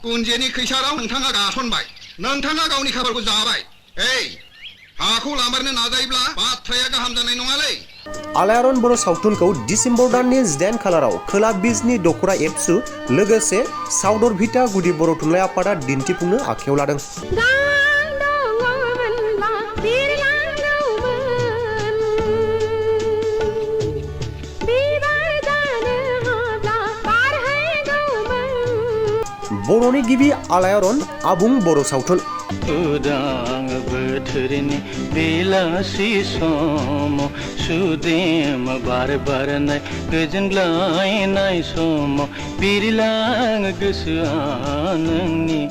कुनजेनि खैसाराव नोंथाङा गासनबाय नोंथाङा गावनि खाफालखौ जाबाय हाखौ लामारनो नाजायोब्ला बाथ्राया गाहाम जानाय नङालै आलायारन बर' सावथुनखौ डिसेम्बर दाननि 9 खालाराव खोला बिजनि दख'रा एबसु लोगोसे उदरभा गुदि बर' थुनलाइ आफादा दिन्थिफुंनो आखायाव लादों। बर'नि गिबि आलायारन आबुं बर' सावथुन उदां बोथोरनि बेलासि समाव सुदेम बार बारनाय गोजोनग्लायनाय समाव बिरलाङो गोसोआ नोंनि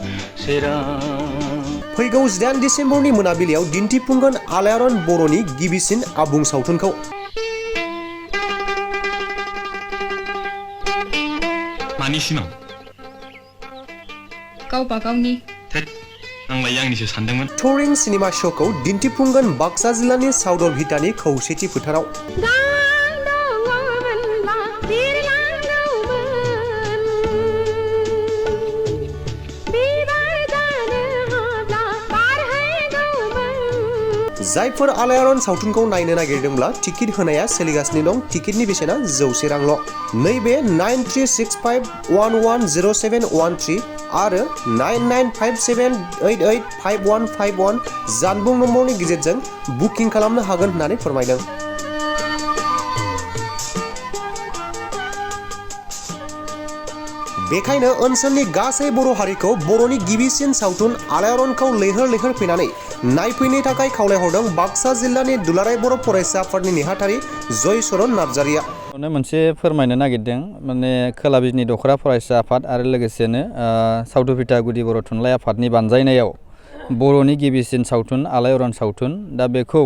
सेराव। फैगौ 9 डिसेम्बरनि मोनाबिलियाव दिन्थिफुंगोन आलायारन बर'नि गिबिसिन आबुं सावथुनखौ। मानि सिमां गावबा गावनि आंलाय आंनिसो सानदोंमोन। टुरिं सिनेमा श'खौ दिन्थिफुंगोन बाक्सा जिल्लानि उदरभानि खौसेथि फोथाराव। जायफोर आलायारन सावथुनखौ नायनो नागिरदोंब्ला टिकेट होनाया सोलिगासिनो दं। टिकेटनि बेसेना 100 रांल'। नैबे 9365110713 आरो 9957885151 जानबुं नम्बरनि गेजेरजों बुकिं खालामनो हागोन होननानै फोरमायदों। बेखायनो ओनसोलनि गासै बर' हारिखौ बर'नि गिबिसिन सावथुन आलायारनखौ लैहोर लैहोर फैनानै नायफैनो थाखाय खावलायहरदों बाक्सा जिल्लानि दुलाराय बर' फरायसा आफादनि नेहाथारि जयचरन नार्जारिया। मोनसे फोरमायनो नागिरदों माने खोला बिजनि दख'रा फरायसा आफाद आरो लोगोसेनो उदरभा गुदि बर' थुनलाइ आफादनि बानजायनायाव बर'नि गिबिसिन सावथुन आलायारन सावथुन दा बेखौ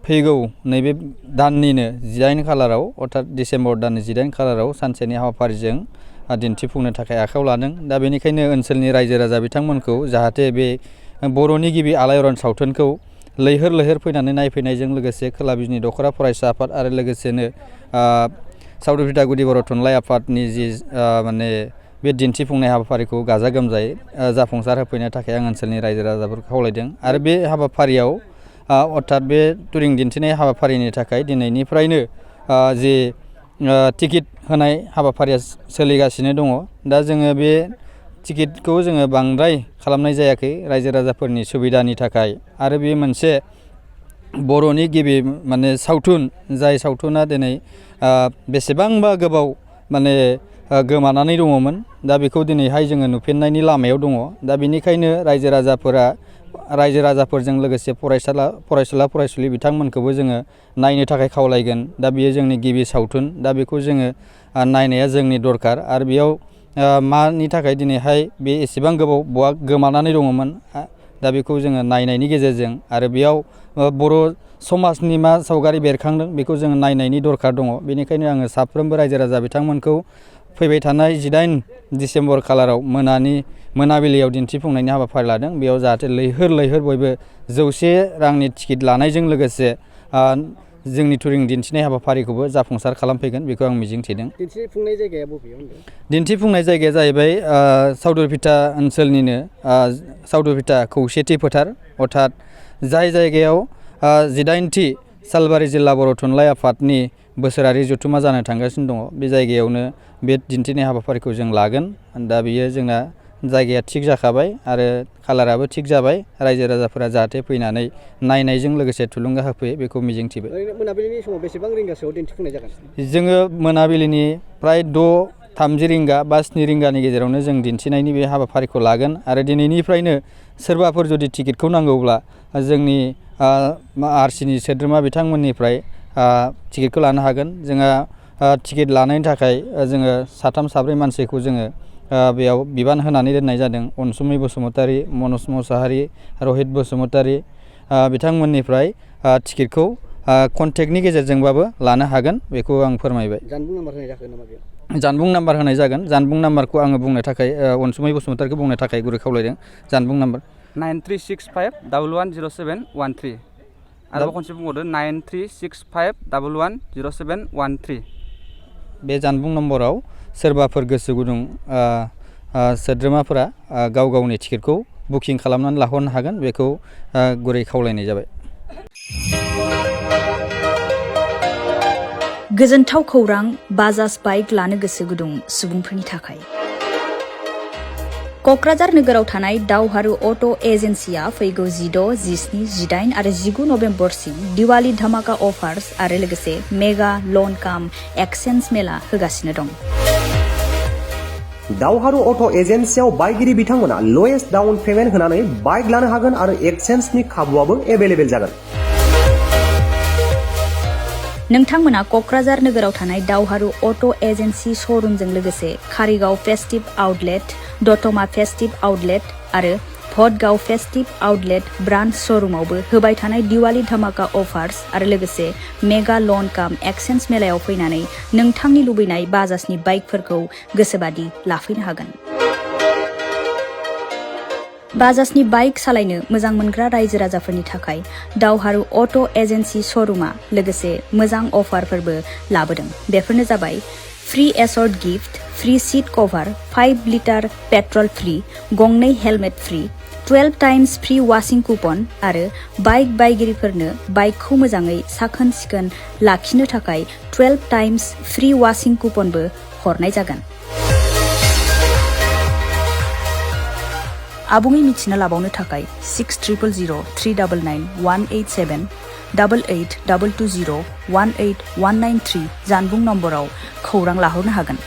फैगौ नैबे दाननिनो 18 खालाराव अर्थात डिसेम्बर दाननि 18 खालाराव सानसेनि हाबाफारिजों दिन्थिफुंनो थाखाय आखायाव लादों। दा बेनिखायनो ओनसोलनि रायजो राजा बिथांमोनखौ जाहाथे बे बर'नि गिबि आलायारन सावथुनखौ लैहोर लैहोर फैनानै नायफैनायजों लोगोसे खोला बिजनि दख'रा फरायसा आफाद आरो लोगोसेनो उदरभा गुदि बर' थुनलाइ आफादनि जि माने बे दिन्थिफुंनाय हाबाफारिखौ गाजा गोमजायै जाफुंसार होफैनो थाखाय आं ओनसोलनि रायजो राजाफोरखौ खावलायदों। आरो बे हाबाफारियाव अर्थात बे टुरिं दिन्थिनाय हाबाफारिनि थाखाय दिनैनिफ्रायनो जि टिकेट होनाय हाबाफारिया सोलिगासिनो दङ। दा जोङो बे टिकेटखौ जोङो बांद्राय खालामनाय जायाखै रायजो राजाफोरनि सुबिदानि थाखाय। आरो बे मोनसे बर'नि गिबि माने सावथुन जाय सावथुना दिनै बेसेबांबा गोबाव माने गोमानानै दङमोन। दा बेखौ दिनैहाय जोङो नुफिननायनि लामायाव दङ। दा बेनिखायनो रायजो राजाफोरजों लोगोसे फरायसुला फरायसुलि बिथांमोनखौबो जोङो नायनो थाखाय खावलायगोन। दा बेयो जोंनि गिबि सावथुन। दा बेखौ जोङो नायनाया जोंनि दरखार। आरो बेयाव मानि थाखाय दिनैहाय बे एसेबां गोबाव बहा गोमानानै दङमोन दा बेखौ जोङो नायनायनि गेजेरजों आरो बेयाव बर' समाजनि मा सावगारि बेरखांदों बेखौ जोङो नायनायनि दरखार दङ। बेनिखायनो आङो साफ्रोमबो रायजो राजा बिथांमोनखौ फैबाय थानाय 18 डिसेम्बर खालाराव मोनाबिलियाव दिन्थिफुंनायनि हाबाफारि लादों। बेयाव जाहाथे लैहोर लैहोर बयबो 100 रांनि टिकेट लानायजों लोगोसे जोंनि टुरिं दिन्थिनाय हाबाफारिखौबो जाफुंसार खालामफैगोन बेखौ आं मिजिंथिदों। दिन्थिफुंनाय जायगाया बबेयाव होनदों? दिन्थिफुंनाय जायगाया जाहैबाय उदरभा ओनसोलनिनो उदरभा खौसेथि फोथार अर्थात जाय जायगायाव 18थि सालबारि जिल्ला बर' थुनलाइ आफादनि बोसोरारि जथुमा जानो थांगासिनो दङ। बे जायगायावनो बे दिन्थिनाय हाबाफारिखौ जों लागोन। दा बेयो जोंना जायगाया थिग जाखाबाय आरो कालाराबो थिग जाबाय। रायजो राजाफोरा जाहाथे फैनानै नायनायजों लोगोसे थुलुंगा होफैयो बेखौ मिजिंथिबाय। मोनाबिलिनि समाव बेसेबां रिंगासोआव दिन्थिफुंनाय जागोन? जोङो मोनाबिलिनि प्राय 6:30 रिंगा बा 7 रिंगानि गेजेरावनो जों दिन्थिनायनि बे हाबाफारिखौ लागोन। आरो दिनैनिफ्रायनो सोरबाफोर जुदि टिकेटखौ नांगौब्ला जोंनि आरसिनि सोद्रोमा बिथांमोननिफ्राय टिकेटखौ लानो हागोन। जोंहा टिकेट लानायनि थाखाय जोङो 3-4 मानसिखौ जोङो बेयाव बिबान होनानै दोननाय जादों। अनसुमै बसुमतारी, मनज मोसाहारि, रहित बसुमतारी बिथांमोननिफ्राय टिकेटखौ कन्टेक्टनि गेजेरजोंबाबो लानो हागोन बेखौ आं फोरमायबाय। जानबुं नाम्बार होनाय जागोन नामा बेयाव? जानबुं नाम्बार होनाय जागोन। जानबुं नाम्बारखौ आङो बुंनो थाखाय अनसुमै बसुमतारीखौ बुंनो थाखाय गुरै खावलायदों। जानबुं नाम्बार 9365110713 आरोबाव खनसे बुंबावदो 9365110713। बे जानबुं नम्बराव सोरबाफोर गोसो गुदुं सोद्रोमाफोरा गाव गावनि टिकेटखौ बुकिं खालामनानै लाहरनो हागोन बेखौ गुरै खावलायनाय जाबाय। गोजोनथाव खौरां बाजाज बाइक लानो गोसो गुदुं सुबुंफोरनि थाखाय। क'क्राझार नोगोराव थानाय दावहारु अट' एजेन्सिया फैगौ 16, 17, 18 आरो 19 नभेम्बरसिम दिवाली धामाका अफार्स आरो लोगोसे मेगा लन काम एक्सचेन्ज मेला होगासिनो दं। दावहारु अट' एजेन्सियाव बायगिरि बिथांमोना लवेस्ट डाउन पेमेन्ट होनानै बाइक लानो हागोन आरो एक्सचेन्जनि खाबुआबो एभेलेबेल जागोन। नोंथांमोना क'क्राझार नोगोराव थानाय दावहारु अट' एजेन्सि श'रुमजों लोगोसे कारिगाव फेस्टिभ आउटलेट, दतमा फेस्टिभ आउटलेट आरो भटगाव फेस्टिभ आउटलेट ब्रान्च श'रुमावबो होबाय थानाय दिवाली धामाका अफार्स आरो लोगोसे मेगा लन काम एक्सचेन्ज मेलायाव फैनानै नोंथांनि लुबैनाय बाजाजनि बाइकफोरखौ गोसोबादि लाफैनो हागोन। बाजाजनि बाइक सालायनो मोजां मोनग्रा रायजो राजाफोरनि थाखाय दावहारु अट' एजेन्सि श'रुमा लोगोसे मोजां अफारफोरबो लाबोदों। बेफोरनो जाबाय free assured gift, free seat cover, 5 litre petrol free, गंनै helmet free, 12 times free washing coupon आरो बाइक बायगिरिफोरनो बाइकखौ मोजाङै साखोन सिखोन लाखिनो थाखाय 12 टाइम्स फ्री वाशिं कुपनबो हरनाय जागोन। आबुङै मिथिना लाबावनो थाखाय 60000399 187 88 220 18193 जानबुं नम्बराव खौरां लाहरनो हागोन।